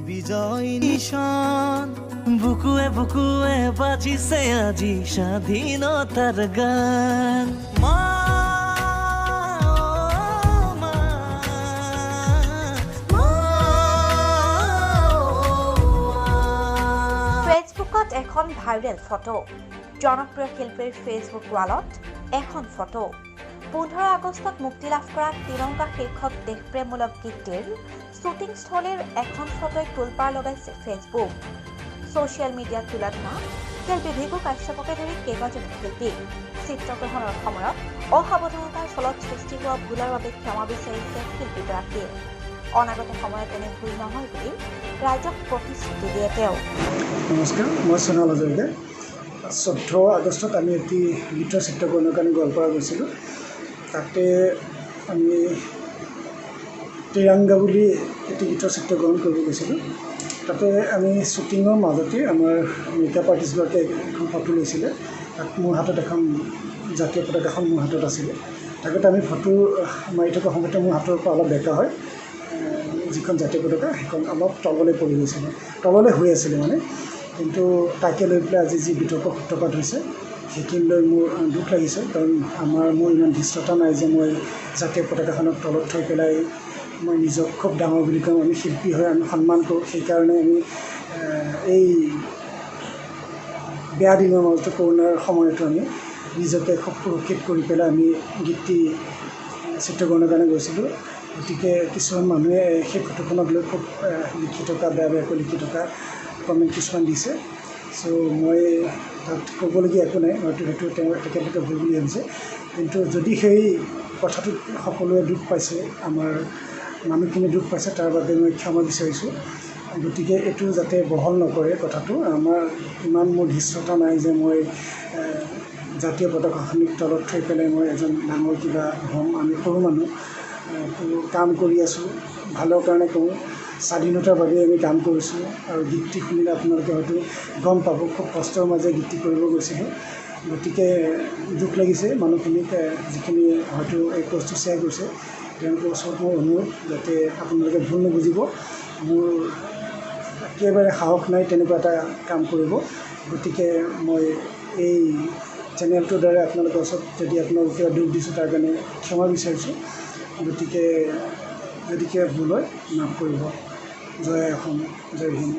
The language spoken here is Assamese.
বিজয় নিশান। বুকুৱে বুকুৱে বাজিছে আজি স্বাধীনতাৰ গান। মা, অ' মা, মা, অ' মা। ফেচবুকত এখন ভাইৰেল ফটো। জনপ্ৰিয় শিল্পীৰ ফেচবুক ৱালত এখন ফটো। 15 আগষ্টত মুক্তি লাভ কৰা তিৰংগা শীৰ্ষক দেশপ্ৰেমমূলক গীতটিৰ শ্বুটিংস্থলীৰ এখন ফটোই তোলপাৰ লগাইছে ফেচবুক। ছ'চিয়েল মিডিয়াত তুলাধুনা শিল্পী ভৃগু কাশ্যপকে ধৰি কেইবাজনো শিল্পী। চিত্ৰগ্ৰহণৰ সময়ত অসাৱধানতাৰ ফলত সৃষ্টি হোৱা ভুলৰ বাবে ক্ষমা বিচাৰিছে শিল্পীগৰাকীয়ে। অনাগত সময়ত এনে ভুল নহয় বুলি ৰাইজক প্ৰতিশ্ৰুতি দিয়ে তেওঁ। নমস্কাৰ, মই সোণোৱাল হাজৰিকা। 14 আগষ্টত আমি এটি গীতৰ চিত্ৰগ্ৰহণৰ কাৰণে গোৱালপাৰা গৈছিলোঁ। তাতে আমি তিৰংগা বুলি এটি গীতৰ চিত্ৰগ্ৰহণ কৰিব গৈছিলোঁ। তাতে আমি শ্বুটিঙৰ মাজতে আমাৰ মেকআপ আৰ্টিষ্টগৰাকীয়ে এখন ফটো লৈছিলে। তাত মোৰ হাতত এখন জাতীয় পতাকাখন মোৰ হাতত আছিলে। থাকোঁতে আমি ফটো মাৰি থকা সময়তে মোৰ হাতৰ পৰা অলপ বেঁকা হয় যিখন জাতীয় পতাকা, সেইখন অলপ তললৈ পৰি গৈছিলে, তললৈ হৈ আছিলে মানে। কিন্তু তাকে লৈ পেলাই আজি যি বিতৰ্কৰ সূত্ৰপাত হৈছে, সেইখিনি লৈ মোৰ দুখ লাগিছে। কাৰণ মোৰ ইমান ধৃষ্টতা নাই যে মই জাতীয় পতাকাখনক তলত থৈ পেলাই মই নিজক খুব ডাঙৰ বুলি কওঁ। আমি শিল্পী হৈ আমি সন্মান কৰোঁ। সেইকাৰণে আমি এই বেয়া দিনৰ মাজতো, কৰোণাৰ সময়তো আমি নিজকে খুব সুৰক্ষিত কৰি পেলাই আমি গীতটি চিত্ৰগ্ৰহণৰ কাৰণে গৈছিলোঁ। গতিকে কিছুমান মানুহে সেই ফটোখনক লৈ খুব লিখি থকা, বেয়া বেয়াকৈ লিখি থকা কমেণ্ট কিছুমান দিছে। চ' মই তাত ক'বলগীয়া একো নাই। হয়তো সেইটো তেখেতলোকে ভুল বুলি ভাবিছে। কিন্তু যদি সেই কথাটোত সকলোৱে দুখ পাইছে, আমাৰ মানুহখিনিয়ে দুখ পাইছে, তাৰ বাবে মই ক্ষমা বিচাৰিছোঁ। গতিকে এইটো যাতে বহল নকৰে কথাটো। আমাৰ ইমান মোৰ ধৃষ্টতা নাই যে মই জাতীয় পতাকাখনিক তলত থৈ পেলাই মই এজন ডাঙৰ কিবা হ'ম। আমি সৰু মানুহ, কাম কৰি আছোঁ, ভালৰ কাৰণে কৰোঁ। স্বাধীনতাৰ বাবে আমি কাম কৰিছোঁ। আৰু গীতটি শুনিলে আপোনালোকে হয়তো গম পাব, খুব কষ্টৰ মাজেৰে গীতটি কৰিব গৈছিলোঁ। গতিকে দুখ লাগিছে মানুহখিনিক, যিখিনি হয়তো এই পষ্টটো শ্বেয়াৰ কৰিছে। তেওঁলোকৰ ওচৰত মোৰ অনুৰোধ যাতে আপোনালোকে ভুল নুবুজিব। মোৰ একেবাৰে সাহস নাই তেনেকুৱা এটা কাম কৰিব। গতিকে মই এই চেনেলটোৰ দ্বাৰা আপোনালোকৰ ওচৰত যদি আপোনালোকক কিবা দুখ দিছোঁ, তাৰ কাৰণে ক্ষমা বিচাৰিছোঁ। গতিকে যদি কিবা ভুল হয়, মাফ কৰিব। জয় অসম, জয় হিন্দ।